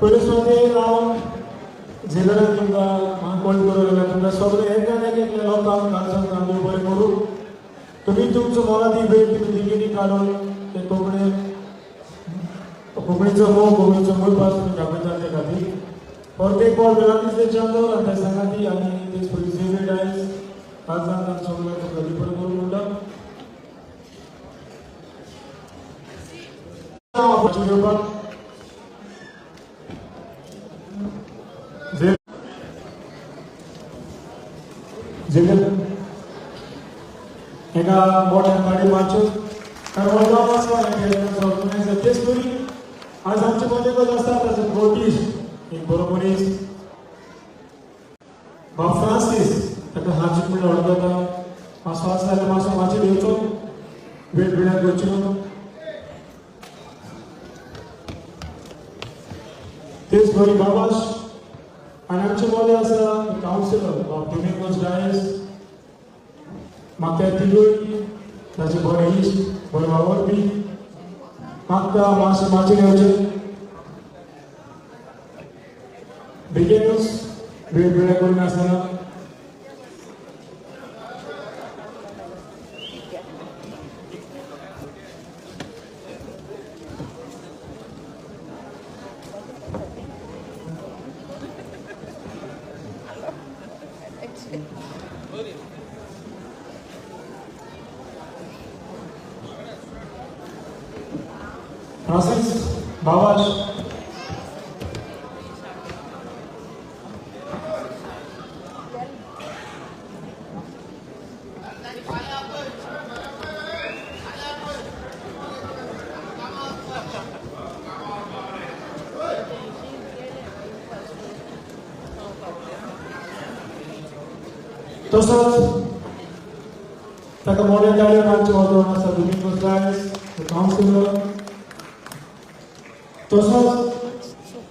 पयले सुवातेर हांव झेवियराक तुमकां म्हाका कॉल करूं जाल्यार तुमकां सगळें एकल्यान एक एकल्या लोकांक काळजान देव बरें करूं. तुमी तुमचो मोलादी वेळ तुमी तिकेटी काडून ते कोंकणी कोंकणीचो मोग कोंकणीचो मूळ भास तुमी दाखयता ते खातीर परत एक फावट वेळांतले चांदोर आनी ते सांगाती आनी तेच पयलीं झेवियर डायस काळजान सगळ्यांक तुमकां देव बरें करूं म्हणटा. घेवपाक झेवियर एका मोठ्या गाडी मारच्यो कारण ऑर्गनायझर तेच परी आज आमचे मदें आसता ताचो गोटीश एक बरो मनीस बाब फ्रांसीस ताका हाजीक म्हणल्यार वळखता. मातसो आसा जाल्यार मातसो माचयेर येवचो वेळ वेळार करचो न्हू. तेच बरी बाबाश आनी आमचे मदें आसा कावन्सिलर बाब डोमिंगोस डायस. म्हाका तिगूय ताचे बरे इश्ट बरे वावरपी म्हाका मातशें माचयेर येवचें बेगीनूच वेळ वेळ करिनासतना. फ्रांसीस बाबाश तसोच ताका मोठ्या गाडयो मारचें वातावरण आसा डोमिंगोस डायस कावन्सिलर. तसोच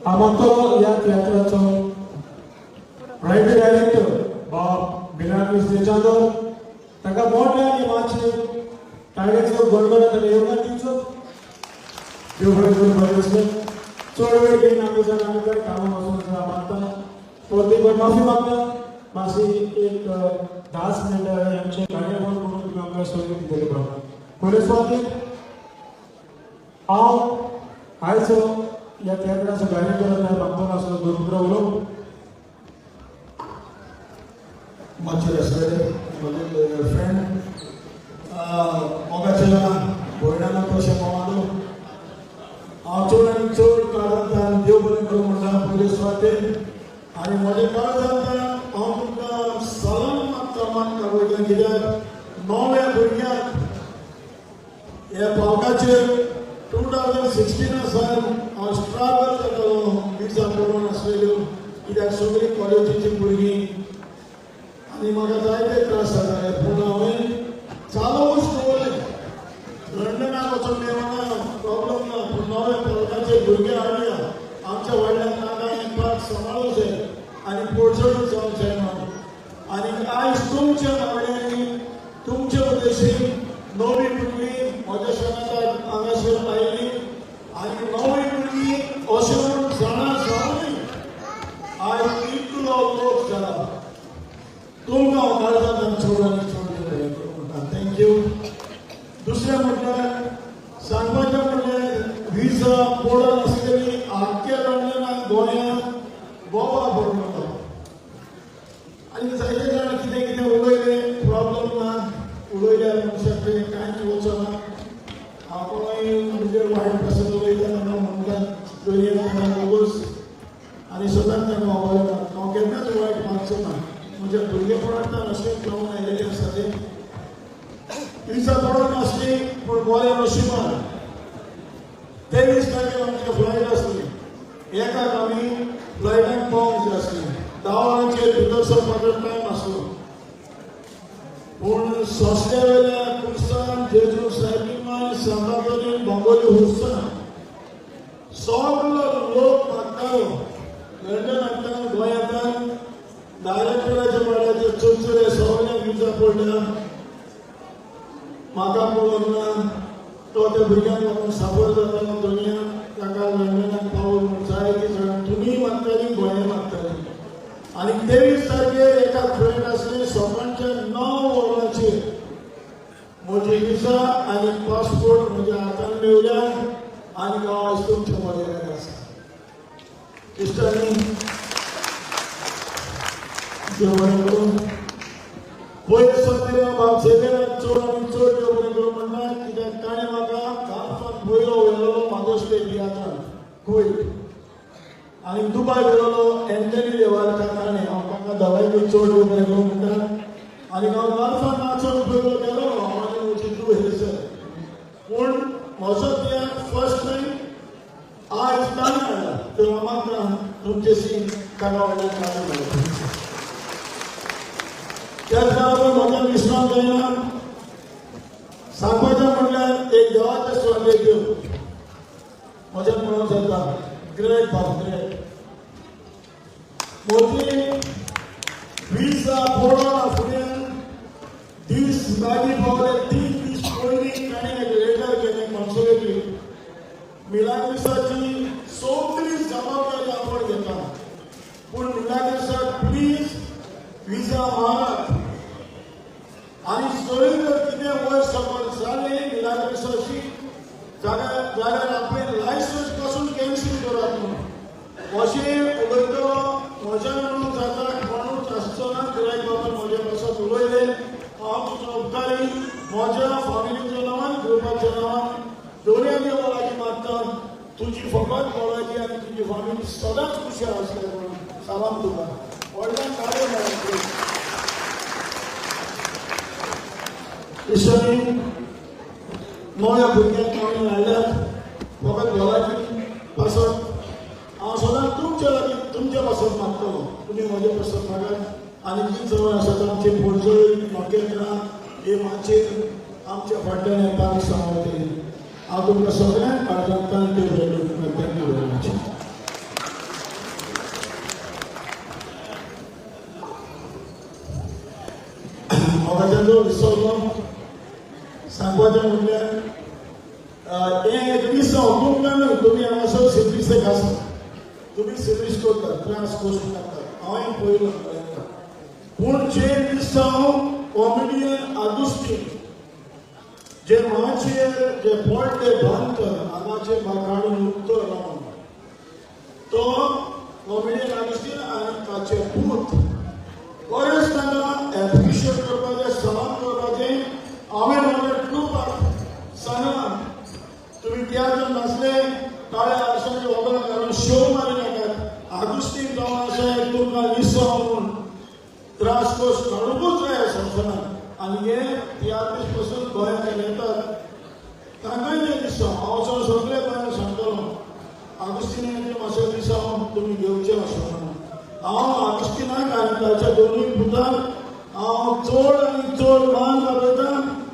आमचो ह्या तियात्राचो रायटर डायरेक्टर बाब मिलाग्रीस देचांदोर ताका मोठ्या आनी मातशें टाळयेचो गणगण ताका येवकार दिवचो. देव बरें करूं बरें आसलें. चड वेळ घेवन आमी जाण आमी काय कामां वचून मागता परत एक फावट माफी मागता. मातशी एक 10 मिनटां आमचें गाडये बंद करून तुमी आमकां सोदून दितले प्रमाण पयले सुवातेर हांव आयचो ह्या तियात्राचो डायरेक्टर बांदोन आसलो दोन उतरां उलोवंक. मातशें आसलेले म्हजे फ्रेंड मोगाच्या भयणांक कशें मोगालो हांव चड आनी चड काळजांतल्यान देव बरें करूं म्हणटा पयले सुवातेर. आनी म्हज्या काळजांतल्यान हांव तुमकां सलाम मागता मागता वयता कित्याक नव्या भुरग्यांक ह्या पावकाचेर 2016 सावन हांव स्ट्रगल जातालो विजा पडून आसलेल्यो कित्याक सगळीं कॉलेजीचीं भुरगीं आनी म्हाका जायते त्रास जाताले. पूण हांवें चालूच दवरलें. लंडनाक वचून मेळना प्रॉब्लम ना, पूण नव्या पावकाचे भुरगे हाडया आमच्या व्हडल्यांक नाका एक सांबाळूचें आनी पोडचणूक जावचें ना. आनी आयज तुमच्या मागण्यांनी तुमचे उद्देशीन नवी भुरगीं म्हज्या सांगाताक हांगासर आयली आनी नवी भुरगीं अशें म्हूण जाणा जावनूय आयज इतलो लोक जाला. तुमकां हांव काळजांतल्यान चड आनी चड म्हणटा thank you. दुसरें म्हटल्यार सांगपाचें म्हटल्यार विजा पडून आसलेली आख्ख्या लंडनाक गोंयांत बोवा पडलो आनी जायते जाण कितें कितें उलयलें प्रॉब्लम ना उलयल्यार मनशाक कांयच वचना. हांव कोणूय म्हणजे वायट पासून उलयता तेन्ना म्हणटा वगोच आनी सदांच तांकां उलयता हांव केन्नाच वायट मागचो ना. म्हज्या भुरगेपणांतल्यान अशें जावन आयिल्लें आसा तें विजा पडून नासली पूण बरें नशिबान 23 तारखेर आमची फ्लायट आसली. एकाक आमी फ्लायटाक पावंक जाय आसली. 10 वरांचेर भितर सरपाचो टायम आसलो. पूण सोंसल्या वेल्या कुर्सान जेजू सायबीन सांतातोरीन बांबोली हुर्सान सगलो लोक मागतालो लंडनांतल्यान गोंयांतल्यान डायरेक्टराच्या वाड्याचे चुरचुरे सगळ्यांक विजा पडल्या. म्हाका पळोवंक ना तो त्या भुरग्यांक लागून साबर जातालो दुनिया ताका लंडनाक पावून जायते जाण 23 तारखेर एका फ्रेंड आसले सकाळच्या 9 वरांचेर म्हजी विजा आनी पासपोर्ट म्हज्या हातान मेवल्या आनी हांव आयज तुमच्या मदें आसा. इश्टांनी देव बरें करूं. पयले सुवातेर बाब झेवियराक चड आनी चड देव बरें करूं म्हणटा, कित्याक ताणें म्हाका गाल्फान पयलो व्हेलो म्हाजो तियात्रान कुवेट आनी दुबाय व्हेलो एंथनी देवारकार ताणें. हांव तांकां दोगांयकूय चड देव बरें करूं म्हणटा. आनी हांव गाल्फान नाचून पयलो गेलो हांव आनी म्हजी धूव हेसर, पूण म्हजो तियात्र फर्स्ट टायम आयज ताणें हाडला. तर हांव मागता तुमचेशी ताका व्हडल्यान ताळयो मारप. त्याच बरोबर म्हज्या विश्राम जायना सांगपाचें म्हणल्यार एक देवाचे सुवातेर देव म्हज्या म्हणून जाता ग्रेट बाब ग्रेट. म्हजी विजा पडोना फुडें दीस लागीं पावले, 3 दीस पयलीं ताणें एक लेटर केलें कॉन्सुलेटी मिलाग्रिसाची सगळी जबाबदारी आपण घेता, पूण मिलाग्रिसाक प्लीज विजा मारात आनी सगळी जर कितें वयर सकयल जालें मिलाग्रिसाची जाल्यार आपलें लायसन्स पासून कॅन्सील करात म्हणून अशें उलयतलो म्हज्या म्हणून जाता कोणूच आसचो ना. गिरायक बाबान म्हज्या पासत उलयलें, हांव तुजो उपकारी म्हज्या फामिलीच्या नांवान ग्रुपाच्या नांवान दोनूय देवा लागीं मागता तुजी फकत भलायकी आनी तुजी फामिली सदांच खुशी आसले म्हणून सलाम तुका. व्हडल्यान ताळयो मारात. इश्टांनी नव्या भुरग्यांक आमी हाडल्यात फकत भलायकी पासत हांव सदांच तुमच्या लागीं तुमच्या पासत मागतलो, तुमी म्हजे पासत मागात. आनी जी जवळ आसा आमचे पोरजोळी नखेत्रां हे माचयेर आमच्या फाटल्यान येता सांगते. हांव तुमकां सगळ्यांक काळजांतल्यान देव बरें करूं. Thank you very much. म्हाका तेजो विसरलो सांगपाचें म्हणल्यार हें एक विसव तुमकां न्हय, तुमी हांगासर सिर्वीसेक आसा, तुमी सिर्वीस करतात, त्रास कसून लागतात, हांवें पयलो. पूण जे विसव कॉमेडियन आगुस्तीन जे माचयेर जे पडले बांदतर हांगाचे काडून उत्तर लावन तो कॉमेडियन आगुस्तीन आनी ताचे पूत बरेच तांकां एप्रिशिएट करपाचें, सलाम करपाचें. हांवें म्हज्या ट्रुपाक सांगलां तुमी तियात्रान नासले काळ्या आरशांचे वगळ घालून शो मारी नाकात. आगुस्तीन जावन आसा तुमकां विसव म्हूण त्रास कोश काडुंकूच जाय संवसारांत. आनी हे तियात्रीस पसून गोंयांत येतात तांकांय तें विसव. हांव वचोन सगळे गोंयांत सांगतलो आगुस्तीनाचें मातशें विसव तुमी घेवचें अशें म्हणून. हांव आगुस्तीनाक आनी ताच्या दोनूय पुतांक हांव चड आनी चड मान दाखयता.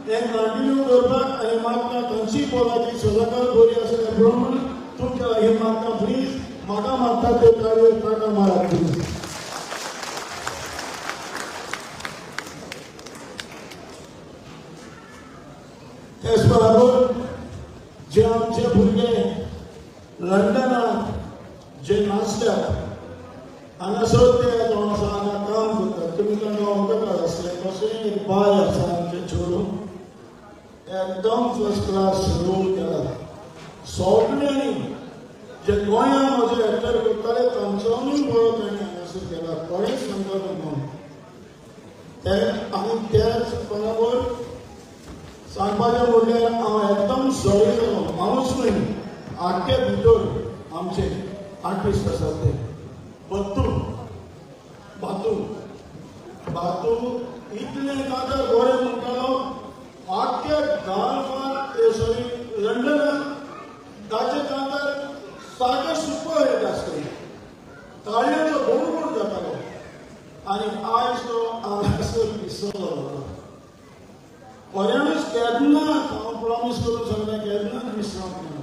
हें कंटिन्यू करपाक आनी मागता तांची भलायकी सदांकाळ बरी आसा त्या प्रमाण तुमच्या लागीं मागता प्लीज म्हाका मागता त्यो ताळयो ताका मारात प्लीज. त्याच बरोबर जे आमचे भुरगे लंडनाक जे नाचल्यात हांगासर ते जावन आसा हांगा काम करतात, तुमी तांकां वळखतात आसले. कशें एक बाय आसा आमचें चेडूं एकदम फर्स्ट क्लास रोल केला. सगळ्यांनी जे गोंयांत म्हजे एक्टर करताले तांच्यानूय बरो तांणी हांगासर केला. खरेंच सांगता तुमकां ते. आनी त्याच बरोबर सांगपाचें म्हणल्यार हांव एकदम सॉरी जालो. हांवूच न्हय, आख्खे भितर आमचे आर्टिस्ट आसात ते बत्तू बातू बातू इतले कांतार बरें म्हणटालो आख्खे गाल्फान सॉरी लंडनाक ताचे कांतार सारके सुपर हिट आसले, ताळयांचो बोडबोड जातालो. आनी आयज तो हांगासर विसरलो. खऱ्यानूच केन्नाच हांव प्रॉमीस करून सांगता केन्नाच विसरप ना.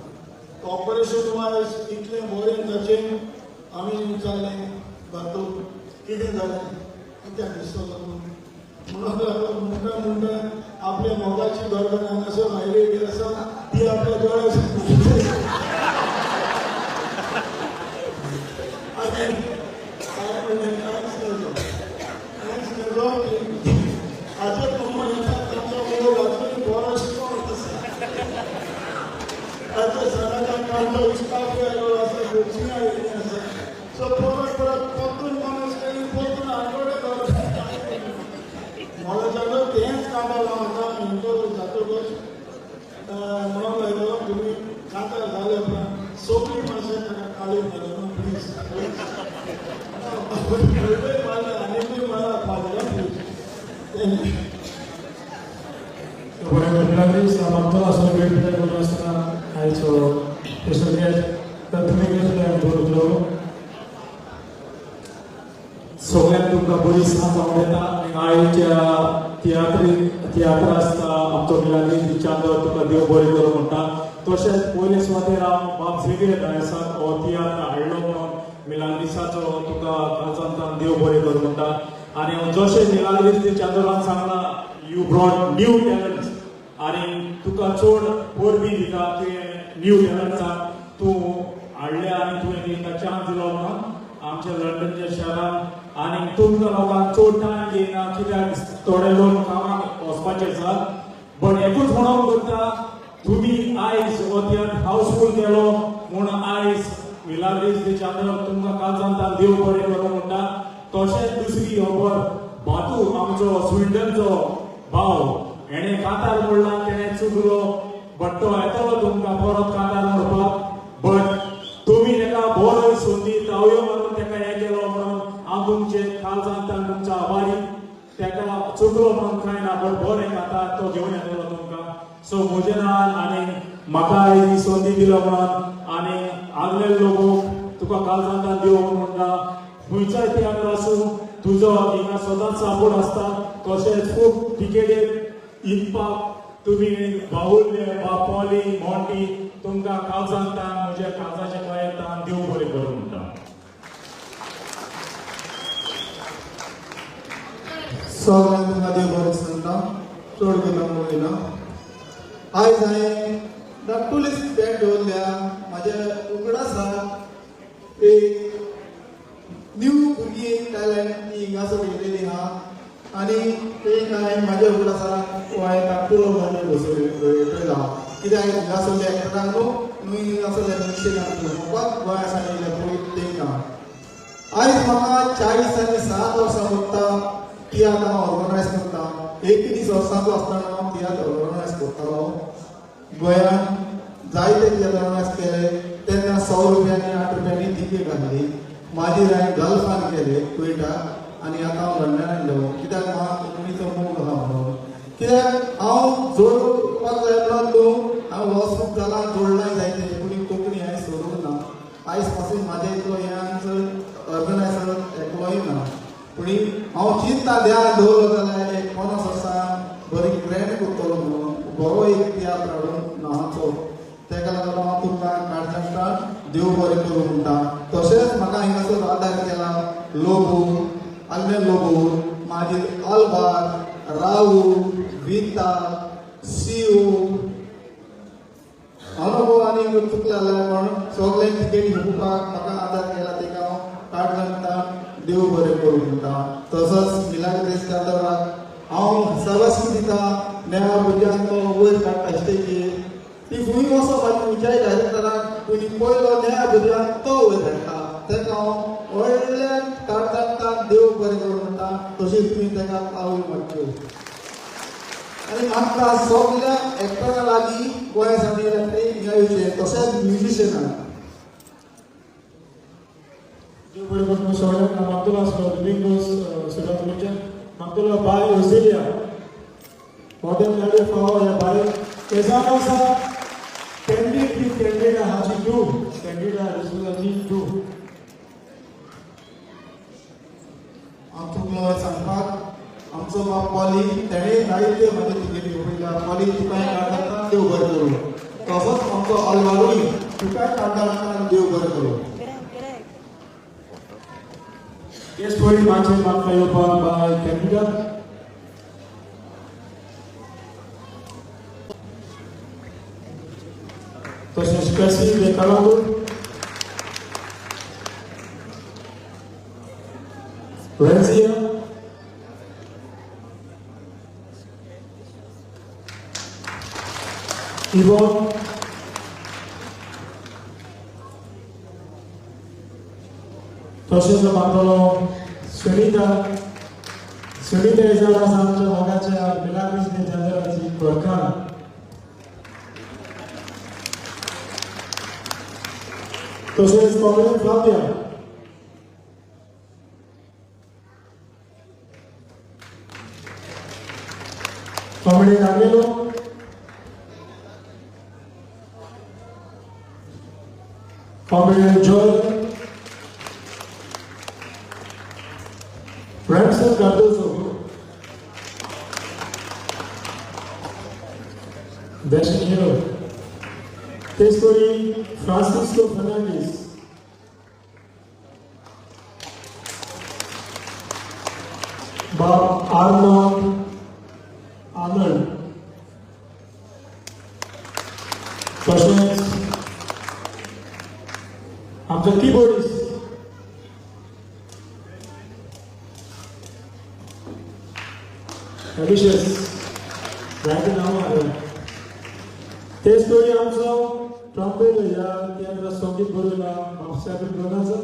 ऑपरेशन वायज इतलें बरें ताचें आमी विचारलें बातू कितें जालें कित्याक विसरलो म्हणून लागलो. म्हणटा म्हणटा आपल्या मोगाची गरज हांगासर हायवे आसा ती आपल्या दोळ्या आनी कांय कांयच. सगळ्यांक तुमकां बरी सांज हांव दिता आनी आयच्या तियात्र आसता आमचो मिलाग्रीस चांदर तुका देव बरें करूं म्हणटा. तशेंच पयले सुवातेर हांव बाब झेवियर डायसाक हो तियात्र हाडलो म्हणून मिलाग्रीसाचो तुका काळजांतल्यान देव बरें करूं म्हणटा. आनी जशें मिलाग्रीस चांदरान सांगलां you brought new talents आनी तुका चड परबी दिता तुवें न्यू टॅलंट्साक तूं हाडले आनी तुवें तांकां चान्स दिलो म्हणून आमच्या लंडनच्या शहरान. आनी तुमकां लोकांक चड टायम घेयना कित्याक थोडे लोक कामाक वचपाचे आसा बट एकूच म्हणून करता तुमी आयज हो तियात्र हावसफूल केलो म्हूण आयज मिलाग्रीस दे चांदर तुमकां काळजांतल्यान देव बरें करूं म्हणटा. तशेंच दुसरी खबर भातू आमचो स्विंडनचो भाव हेणें कांतार मोडला तेणें चुकलो बट तो येतलो तुमकां परत कांतार मोडपाक बट तुमी ताका बरो संदी तावयो मारून ताका हें केलो म्हणून हांव तुमचे काळजांतल्यान तुमचो आभारी. ताका चुकलो म्हणून कांय ना बट बरें कांतार तो घेवन येतलो तुमकां. सो म्हजें नांव आनी म्हाका ही संदी दिलो म्हणून आनी आदले लोक तुका काळजांतल्यान देव म्हणटा. खंयचोय तियात्र आसूं तुजो हिंगा सदांच सपोर्ट आसता. तशेंच खूब टिकेटीर इनपाक तुमी बाहुल्य बापोली मोंटी तुमकां काळजांतल्यान म्हज्या काळजाच्या प्रयत्नान देव बरें करूं म्हणटा. सगळ्यांक तुमकां देव बरें सांगता चड विलंब वयना. आयज हांवें धाकटुलीच बॅग दवरल्या म्हाज्या उगडासाक एक न्यू भुरगीं टॅलंट ती हिंगासर येयलेली आहा आनी एक हांवें म्हाज्या उगडासाक हांवें धाकटुलो म्हणून बसयला कित्याक हिंगासरल्या एक्टरांक न्हू न्हू हिंगासरल्या म्युजिशियनांक न्हू फकत गोंया सावन येयल्या पळय तेंकां. आयज म्हाका 40 आनी 7 वर्सां उरता तियात्र हांव ऑर्गनायज करता. 21 वर्सांचो आसतना हांव तियात्र ऑर्गनायज करतालो. गोंयांत जायते तियात्र ऑर्गनायज केले तेन्ना 100 रुपयांनी 8 रुपयांनी तिकेट घातली. मागीर हांवें गल्फान केले कुवेटाक आनी आतां हांव लंडनान गेलो कित्याक म्हाका कोंकणीचो मोग आसा म्हणून. कित्याक हांव जोडपाक जाय म्हणून न्हू हांव लॉस खूब जाला जोडलाय जायते पूण कोंकणी हांवें सोडूंक ना. आयज पासून म्हाज्या इतलो हें ऑर्गनायजर एकलोय ना पूण हांव चिंता ध्यान दवरलो जाल्यार एक 50 वर्सां बरी ग्रँड करतलो म्हणून बरो एक तियात्र हाडून नांवाचो तेका लागून हांव तुमकां काळजांतल्यान देव बरें करूं म्हणटा. तशेंच म्हाका हिंगासर आदार केला लोबो आल्मेन लोबो मागीर अल्बार राहू विता सिओ अनुभव आनी चुकले जाल्यार म्हण सगळे तिकेट घेवपाक म्हाका आदार केला तेका हांव काळजांतल्यान देव बरें करूं म्हणटा. तसोच मिलाग्रीस चांदराक हांव सर्वस्वी दिता नेवा भुरग्यांक तो वयर काडटा स्टेजीर ती फुडें वचो म्हाजी खंयच्याय डायरेक्टराक पूण पयलो नेवा भुरग्यांक तो वयर धाडटा तेका हांव व्हडल्यान काळजांतल्यान देव बरें करूं म्हणटा. तशीच तुमी तेका पावल मारच्यो आनी म्हाका सगल्या एक्टरा लागीं गोंया सावन येयल्या ते हिंगा येवचें तशेंच म्युजिशियनाक. देव बरें करूं सगळ्यांक. मागतलो आसलो दोमिंगोस सुद्दां मागतलो बाय ओझेलिया मोदें लाडे फावो ह्या बाय तेजान आसा कॅन्डीड ती कॅन्डीड हाची टू कॅन्डीड हाची टू. हांव तुमकां सांगपाक आमचो बाब पॉली तेणें जायते म्हाजे तिकेटी पयल्या पॉली तुकाय काळजांतल्यान देव बरें करूं. तसोच आमचो अल्वारूय तुकाय काळजांतल्यान देव बरें करूं. तेच पयलीं मातशें म्हाका येवपाक बाय कॅन्डीडा. तशेंच पेसी दे कलांगूट रेन्सिया इवॉन तशेंच मागतलो सुनीता सुनीता इजारा आमच्या मोगाच्या मिलाग्रीस दे चांदराची घरकान्न. तशेंच comedian Flavia Comedian Agnelo, Comedian Joel, Ramson Cardozo, Dashing Hero, Testori Francisco Fernandes, Bob Arnold Arnold, तशेंच आमचो किबोर्डिस्ट अभिशेष जायते नांव आसले. तेच परी आमचो ट्रम्पेट ह्या तियात्राक संगीत बरयला म्हापसा ब्रोनाचो.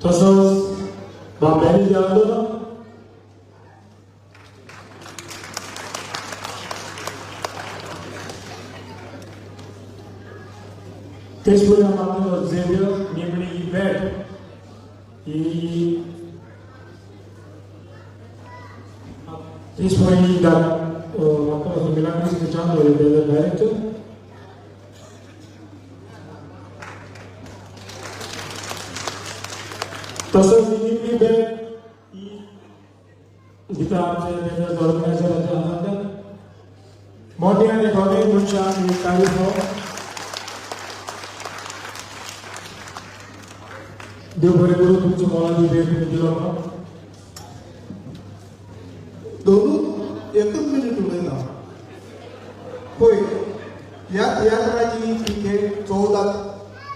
तसोच बाब डॅनी देवांदो, तेच परी आमचो झेवियर निमणी ही बॅट ही तेच परी म्हाका मिलाग्रीस चांदो डायरेक्टर. तसोच ही निमणी बॅट ही दिता आमचे ऑर्गनायझराच्या हातांतल्यान मोठे आनी दोनूय मनशांक ही तारीफ हो. देव बरें करूं तुमचो मोलादी वेळ तुमी दिलो म्हाका. दोनूच एकूच मिनीट उलयना. पळय ह्या तियात्राची टिकेट 14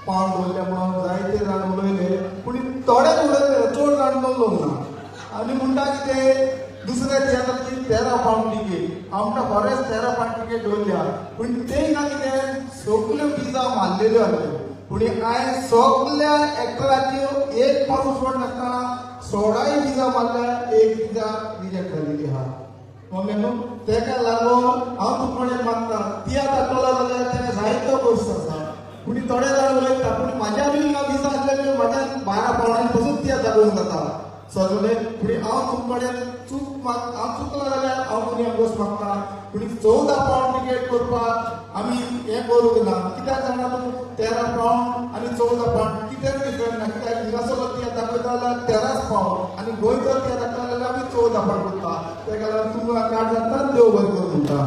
पावंड उरल्या म्हणून जायते जाण उलयले, पूण थोडे उलयले, चड जाण उलोवंक ना. आनी म्हणटा कितें दुसऱ्या तियात्राची 13 पावंड टिकेट, आमकां बरेच 13 पावंड टिकेट दवरल्या, पूण ते ना कितें सगल्यो विजा मारलेल्यो आसल्यो. पूण हांवें सगल्या एक्टराच्यो एक पासून सोड नासतना 16 विजा मारल्या, एक विजा रिजेक्ट जालेली आहा. न्हू तेका लागून हांव तुमचे कडेन मागता, तियात्र दाखयलो जाल्यार तेका जायतो गोश्ट आसा, पूण थोडे जाण उलयता, पूण म्हाज्या बी विजा आसल्या म्हाज्या 12 पावंडांनी पसून तियात्र दाखोवंक जाता सगळे. पूण हांव तुमचे कडेन चूक हांव चुकलो जाल्यार हांव तुमी गोश्ट मागता. पूण 14 पावंड टिकेट करपाक आमी हें करूंक ना, कित्याक जाणा तूं 13 पावंड आनी 14 पावंड कित्याक डिफरंट ना, कित्याक हिंगासरलो तियात्र दाखयता जाल्यार 13 पावंड आनी गोंयचो तियात्र दाखयता जाल्यार आमी 14 पावंड करता. तेका लागून तुमकां काड जाता देव बरें करूं म्हणटा.